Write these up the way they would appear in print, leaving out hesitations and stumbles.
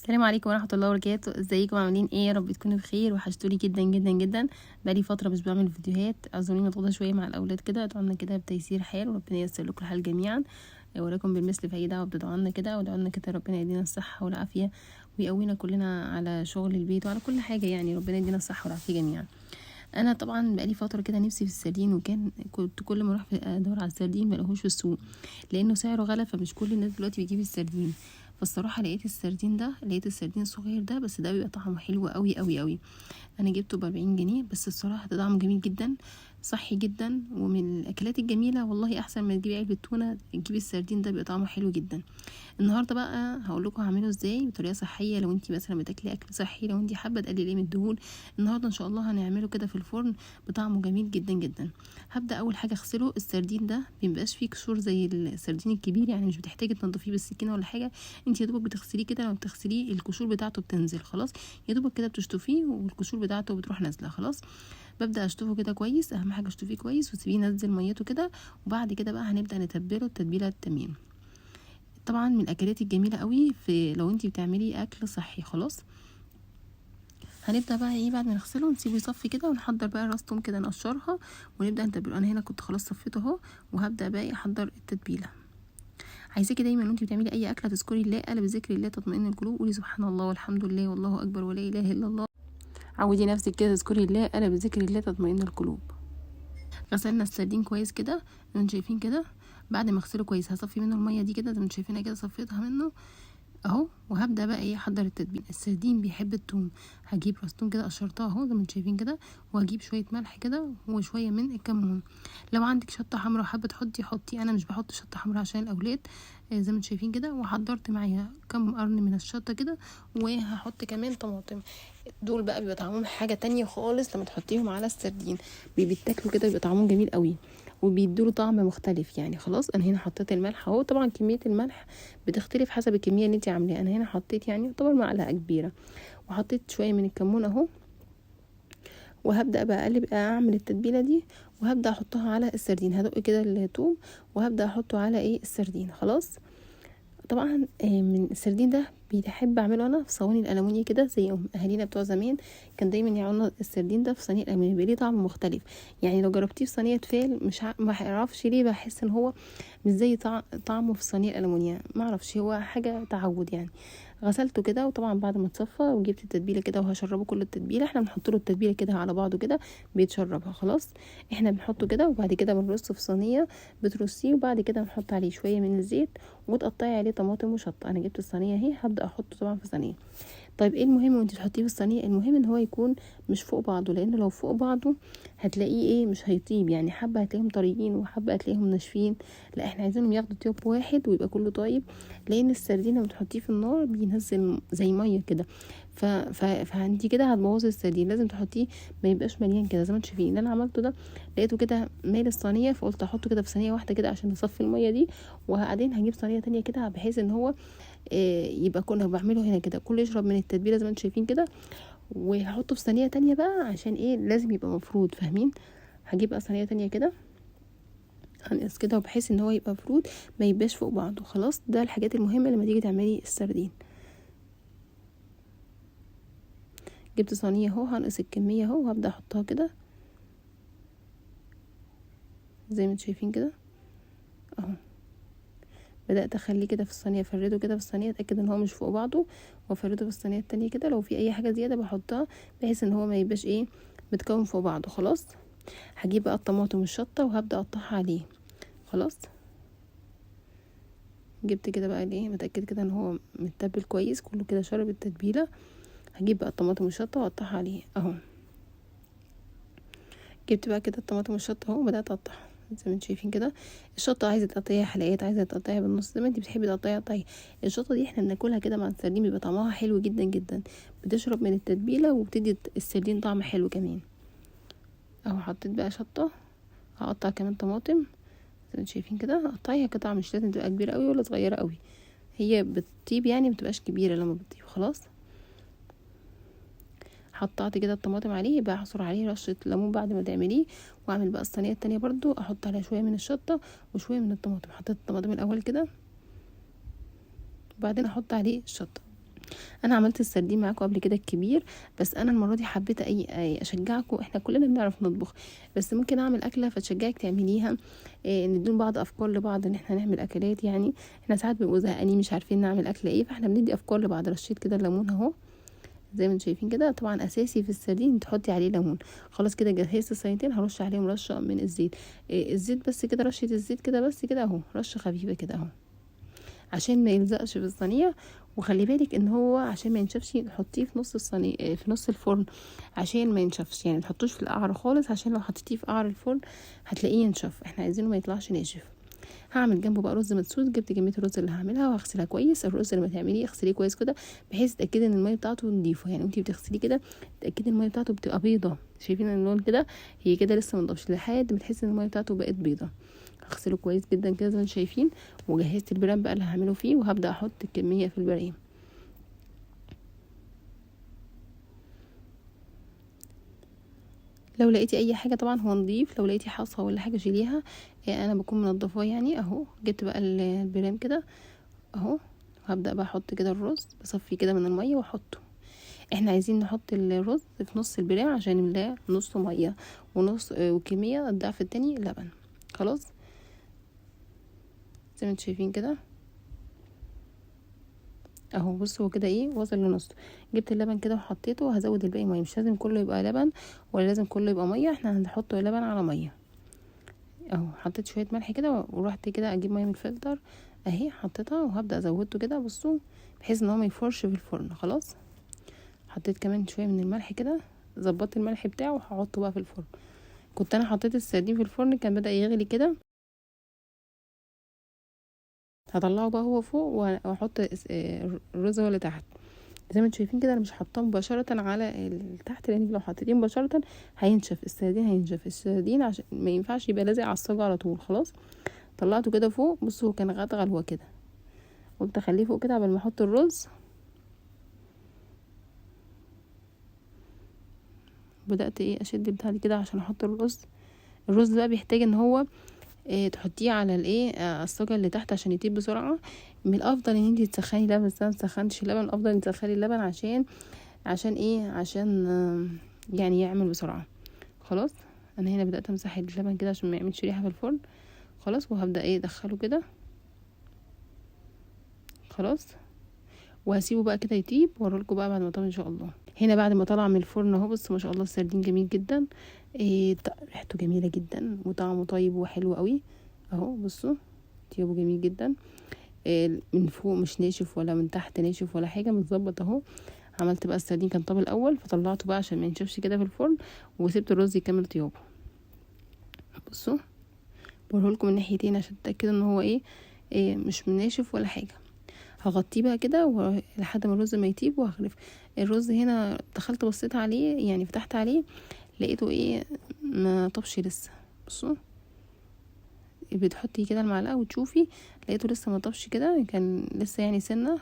السلام عليكم ورحمة الله وبركاته. ازيكم عاملين ايه؟ يا رب تكونوا بخير. وحشتوني جدا جدا جدا. بقالي فترة مش بعمل فيديوهات، اعذروني مضغوطه شوية مع الاولاد كده. ادعوا كده بتيسير حال وربنا ييسر لكم الحال جميعا، ولكم بالمثل في اي دعوه بتدعوا لنا كده، وادعوا لنا كده ربنا يدينا الصحة والعافية ويقوينا كلنا على شغل البيت وعلى كل حاجة، يعني ربنا يدينا الصحة والعافية جميعا. انا طبعا بقالي فترة كده نفسي في السردين، وكان كنت كل ما اروح ادور على السردين ما الاقيهوش في السوق لانه سعره غلى، فمش كل الناس دلوقتي بيجيب السردين. فالصراحه لقيت السردين ده، لقيت السردين الصغير ده، بس ده بيبقى طعمه حلو قوي قوي قوي. انا جبته ب40 جنيه، بس الصراحة ده طعمه جميل جدا، صحي جدا، ومن الاكلات الجميلة والله. احسن ما تجيبي علبة تونه تجيبي السردين ده، بيبقى طعمه حلو جدا. النهارده بقى هقول لكم هعمله ازاي بطريقة صحية، لو انتي مثلا بتاكلي اكل صحي، لو انتي حابة تقللي من الدهون. النهارده ان شاء الله هنعمله كده في الفرن بطعمه جميل جدا جدا. هبدا اول حاجة اغسله. السردين ده مبيبقاش فيه قشور زي السردين الكبير، يعني مش بتحتاجي تنضفيه بالسكينة ولا حاجة، انتي يا دوبك بتغسليه كده. لما بتغسليه القشور بتاعته بتنزل خلاص، يا دوبك كده بتشطفيه والقشور بتاعته بتروح نازله خلاص. ببدا اشطفه كده كويس، اهم حاجة اشطفيه كويس وتسيبيه ينزل ميته كده. وبعد كده بقى هنبدا نتبله التتبيله التمام. طبعا من الاكلات الجميلة قوي في لو انتي بتعملي اكل صحي خلاص. هنبدا بقى ايه بعد ما نغسله نسيبه يصفي كده، ونحضر بقى راس توم كده نقشرها ونبدا نتبله. انا هنا كنت خلاص صفيته اهو، وهبدا بقى ايه احضر التتبيله. عايزاكي دايما وانتي بتعملي اي اكله تذكري الله، الا بذكر الله تطمئن القلوب. قولي سبحان الله والحمد لله والله اكبر ولا اله الا الله. عودي نفسك كده تذكري الله، الا بذكر الله تطمئن القلوب. غسلنا السردين كويس كده زي ما انتم شايفين كده. بعد ما اغسله كويس هصفي منه المية دي كده زي ما انتم شايفينها كده، صفيتها منه اهو. وهبدا بقى ايه احضر التتبيله. السردين بيحب التوم، هجيب راس توم كده قشرتها اهو زي ما انتم شايفين كده، وهجيب شوية ملح كده وشوية من الكمون. لو عندك شطه حمراء وحابة تحطي حطي، انا مش بحط شطه حمراء عشان الاولاد زي ما انتم شايفين كده. وحضرت معايا كم قرن من الشطه كده، وهحط كمان طماطم. دول بقى بيبقى طعمهم حاجة تانية خالص لما تحطيهم على السردين، بيتاكلوا كده بيبقى طعمهم جميل قوي وبيدوله طعم مختلف يعني. خلاص انا هنا حطيت الملح اهو. طبعا كمية الملح بتختلف حسب الكمية اللي انت عاملاها. انا هنا حطيت يعني يعتبر معلقه كبيرة، وحطيت شوية من الكمون اهو. وهبدا بقى اقلب اعمل التتبيله دي، وهبدا احطها على السردين. هدق كده الثوم وهبدا احطه على ايه السردين خلاص. طبعا من السردين ده بيحب اعمله انا في صواني الالومنيا كده زي اهالينا بتوع زمان، كان دايما يعملوا السردين ده في صينية الالومنيا، بيبقى ليه طعم مختلف. يعني لو جربتيه في صينية تفال مش ما اعرفش ليه بحس ان هو مش زي طعمه في صينية الالومنيا، ما اعرفش، هو حاجة تعود يعني. غسلته كده، وطبعا بعد ما اتصفى وجبت التتبيله كده وهشربه كل التتبيله. احنا بنحط له التتبيله كده على بعضه كده بيتشربها خلاص. احنا بنحطه كده وبعد كده بنرصه في صينية، بترصيه وبعد كده بنحط عليه شوية من الزيت وتقطعي عليه طماطم وشطه. انا جبت الصينية اهي، هبدا احطه طبعا في صينية. طيب ايه المهم وانت تحطيه في الصينية؟ المهم ان هو يكون مش فوق بعضه، لان لو فوق بعضه هتلاقيه ايه مش هيطيب، يعني حبه هتلاقيهم طريين وحبه هتلاقيهم ناشفين. لا احنا عايزينهم ياخدوا طيب واحد ويبقى كله طيب، لان السردين لما تحطيه في النار بينزل زي مية كده، فانتي كده هتبوظي السردين. لازم تحطيه ما يبقاش مليان كده زي ما انتم شايفين. اللي انا عملته ده لقيته كده مال الصينية، فقلت احطه كده في صينية واحدة كده عشان اصفي المية دي، وبعدين هجيب صينية تانية كده بحيث ان هو يبقى كله بعمله هنا كده كله يشرب من التتبيله زي ما انتم شايفين كده. وهحطه في صينية تانية بقى عشان ايه لازم يبقى مفرود، فاهمين؟ هجيب بقى صينية تانية كده هنقص كده، وبحيث ان هو يبقى مفرود ما يبقاش فوق بعضه خلاص. ده الحاجات المهمة لما تيجي تعملي السردين. جبت صينية اهو، هنقص الكمية اهو وهبدا احطها كده زي ما انتم شايفين كده اهو. بدات اخليه كده في الصينية، افرده كده في الصينية، اتاكد ان هو مش فوق بعضه، وافرده في الصينية التانية كده. لو في اي حاجة زيادة بحطها بحيث ان هو ما يبقاش ايه متكون فوق بعضه خلاص. هجيب بقى الطماطم والشطه وهبدا اقطعها عليه خلاص. جبت كده بقى ايه، متاكد كده ان هو متبل كويس كله كده شرب التتبيله. هجيب بقى الطماطم والشطه واقطعها عليه اهو. جبت بقى كده الطماطم والشطه اهو، وبدات اقطعها زي ما انتم شايفين كده. الشطه عايزه تقطعيها حلقات، عايزه تقطعيها بالنص، زي ما انت بتحبي تقطعيها قطعيها. الشطه دي احنا بناكلها كده مع السردين بيبقى طعمها حلو جدا جدا، بتشرب من التتبيله وبتدي السردين طعم حلو كمان اهو. حطيت بقى شطه، هقطع كمان طماطم زي ما انتم شايفين كده. قطعيها قطع مش لازم تبقى كبيرة قوي ولا صغيرة قوي، هي بتطيب يعني ما بتبقاش كبيرة لما بتطيب خلاص. حطيت كده الطماطم عليه، يبقى اعصر عليه رشه ليمون بعد ما تعمليه. واعمل بقى الصينية التانية برضو، احط عليها شوية من الشطه وشوية من الطماطم. حطيت الطماطم الاول كده، وبعدين احط عليه الشطه. انا عملت السردين معاكم قبل كده الكبير، بس انا المرة دي حبيت اي اشجعكم. احنا كلنا بنعرف نطبخ، بس ممكن اعمل اكله فتشجعك تعمليها، ندون بعض افكار لبعض ان احنا نعمل اكلات. يعني احنا ساعات بنبقوا زهقانين مش عارفين نعمل اكله ايه، فاحنا بندي افكار لبعض. رشيت كده الليمون اهو زي ما انتم شايفين كده، طبعا اساسي في السردين تحطي عليه ليمون. خلاص كده جهزت الصينيتين، هرش عليهم رشه من الزيت، الزيت بس كده، رشه الزيت كده بس كده اهو، رشه خفيفة كده اهو عشان ما يلزقش في الصينية. وخلي بالك ان هو عشان ما ينشفش حطيه في نص الصينية، في نص الفرن عشان ما ينشفش، يعني ما تحطوش في القعر خالص، عشان لو حطيتيه في قعر الفرن هتلاقيه ينشف، احنا عايزينه ما يطلعش ناشف. هعمل جنبه بقى رز مدسوس. جبت كمية الرز اللي هعملها وهغسلها كويس. الرز لما تعمليه اغسليه كويس كده بحيث تتاكدي ان المية بتاعته نضيفه، يعني انتي بتغسليه كده تتاكدي ان المية بتاعته بتبقى بيضة. شايفين اللون كده؟ هي كده لسه ما نضفش لحد ما تحسي ان المية بتاعته بقت بيضة. هغسله كويس جدا كده زي ما انتم شايفين. وجهزت البرام بقى اللي هعمله فيه، وهبدا احط الكمية في البرام. لو لقيتي اي حاجة طبعا هو نضيف، لو لقيتي حصى ولا حاجة شيليها، انا بكون منضفاه يعني اهو. جبت بقى البرام كده اهو، وهبدا بقى احط كده الرز، بصفي كده من المية واحطه. احنا عايزين نحط الرز في نص البرام عشان نملاه نص مية ونص، وكمية الضعف التاني لبن. خلاص زي ما انتم شايفين كده اهو. بصوا هو كده ايه وصل لنص. جبت اللبن كده وحطيته، وهزود الباقي مية. مش لازم كله يبقى لبن ولا لازم كله يبقى مية، احنا هنحط لبن على مية اهو. حطيت شوية ملح كده، ورحت كده اجيب مية من الفلتر اهي، حطيتها وهبدا ازودته كده بصوا بحيث ان هو ما يفرش في الفرن. خلاص حطيت كمان شوية من الملح كده، ظبطت الملح بتاعه وهحطه بقى في الفرن. كنت انا حطيت السردين في الفرن كان بدا يغلي كده، هطلعه بقى هو فوق واحط الرز هو اللي تحت. زي ما انتم شايفين كده انا مش حاطاه مباشرة على تحت، لان لو حطيتيه مباشرة هينشف السردين، هينشف السردين عشان ما ينفعش يبقى لازق على الصاجه على طول. خلاص طلعته كده فوق، بصوا هو كان غلوه كده، قلت اخليه فوق كده قبل ما احط الرز. بدات ايه اشد بتاعتي كده عشان احط الرز. الرز بقى بيحتاج ان هو إيه تحطيه على الايه الصاجه اللي تحت عشان يطيب بسرعة. من الافضل ان انتي تسخني لبن، بس انا مسخنتش اللبن. الافضل ان تسخني اللبن عشان ايه، عشان يعني يعمل بسرعة. خلاص انا هنا بدات امسح اللبن كده عشان ما يعملش ريحه في الفرن. خلاص وهبدا ايه ادخله كده. خلاص وهسيبه بقى كده يطيب، واوريلكم بقى بعد ما طاب ان شاء الله. هنا بعد ما طلع من الفرن اهو، بصوا ما شاء الله السردين جميل جدا، ريحته جميلة جدا وطعمه طيب وحلو قوي اهو. بصوا طيبة جميل جدا، من فوق مش ناشف ولا من تحت ناشف ولا حاجة، متظبط اهو. عملت بقى السردين كان طاب الاول، فطلعته بقى عشان ما ينشفش كده في الفرن، وسبت الرز يكمل طيابه. بصوا بوريهولكم من ناحيتين عشان تتاكدوا ان هو ايه مش ناشف ولا حاجة. هغطيه بقى كده لحد ما الرز ما يطيب وهغرف الرز. هنا دخلت بصيت عليه، يعني فتحت عليه لقيته ايه ما طبش لسه. بصوا بتحطي كده المعلقة وتشوفي، لقيته لسه ما طبش كده، كان لسه يعني سنة،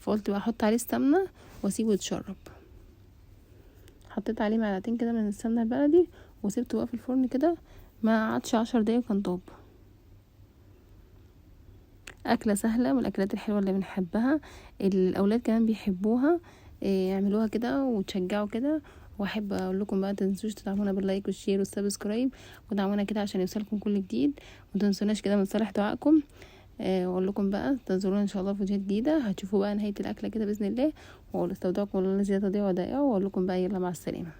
فقلت بقى احط عليه السمنة واسيبه يتشرب. حطيت عليه معلقتين كده من السمنة البلدي وسيبته بقى في الفرن كده، ما قعدش 10 دقايق وكان طاب. اكله سهلة من الاكلات الحلوة اللي بنحبها، الاولاد كمان بيحبوها، يعملوها كده وتشجعوا كده. واحب اقول لكم بقى تنسوش تدعمونا بال like وال share وال subscribe، ودعمونا كده عشان يوصلكم كل جديد، وما تنسوناش كده من صالح دعائكم. واقول لكم بقى انتظرونا ان شاء الله في فيديوهات جديدة، هتشوفوا بقى نهاية الاكلة كده باذن الله. واقول استودعكم الله الذي لا تضيع ودائعه، واقول لكم بقى يلا مع السلامة.